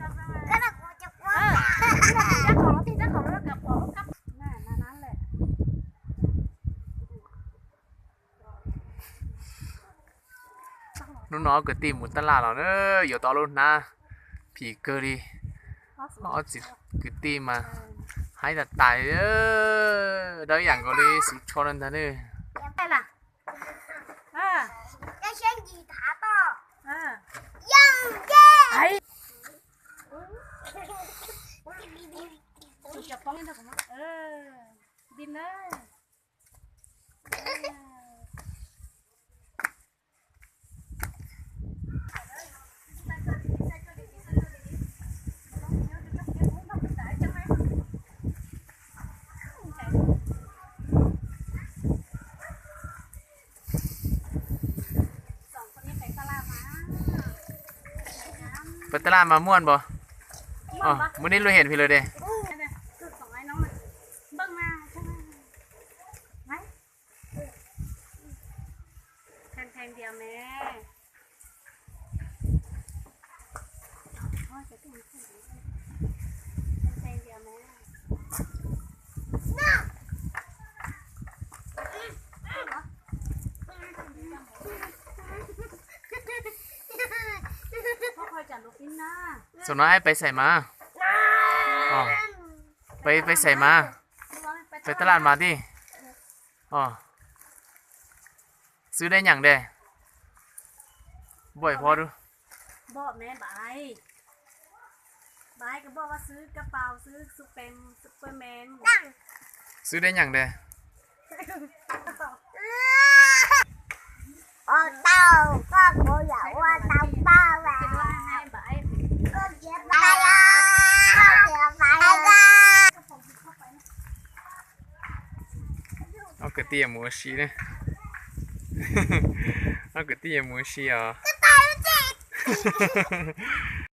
ก็น่ากลัวจะกลัว เออ นั่นแหละ เจ้าของรถที่ เจ้าของรถกับของรถครับ นั่น นั่นแหละ ລູກນ້ອງເກີດຕີໝູຕະຫຼາດເນາະ ເອີ ຢູ່ຕໍ່ລົດນາ ຜີເກີລີ ເອົາຈິດກືດຕີມາ ໃຫ້ຕາຍເດີ ໄດ້ຫຍັງກໍລີສຸດຊົນນັ້ນເດີ ໄປລະ ເອີ ຈະເຊັນກີຕາຕໍ່ ເອີ ຍັງເຢ້ ໄປ ຈະປ້ອງ ເອີ ດິນເດີ. ໄປຕະຫຼາດມາມ່ວນບໍ່? ອໍ ມື້ນີ້ເຮົາເຫັນພີ້ເລີຍເດ້. ແພງໆດຽວແມ່ ແພງໆດຽວແມ່. ສາວນ້ອຍໄປໃສມາ? ອໍ ໄປ ໄປໃສມາ? ໄປຕະຫຼາດມາຕິ? ອໍ ຊື້ໄດ້ຫຍັງແດ່? ບອກໃຫ້ພໍ່ດູ. ບອກແມ່ບາຍ ບາຍກໍບອກວ່າຊື້ກະເປົາ ຊື້ຊຸບເປັນ ຊຸບເປີແມນ. ຊື້ໄດ້ຫຍັງແດ່? ອໍ ເຕົາ ກໍບໍ່ຢາກວ່າເຕົາເປົາແຫຼະ. ເອົາກະຕຽມຫົວຊີເນາະ ເອົາກະຕຽມຫົວຊີເອົາ.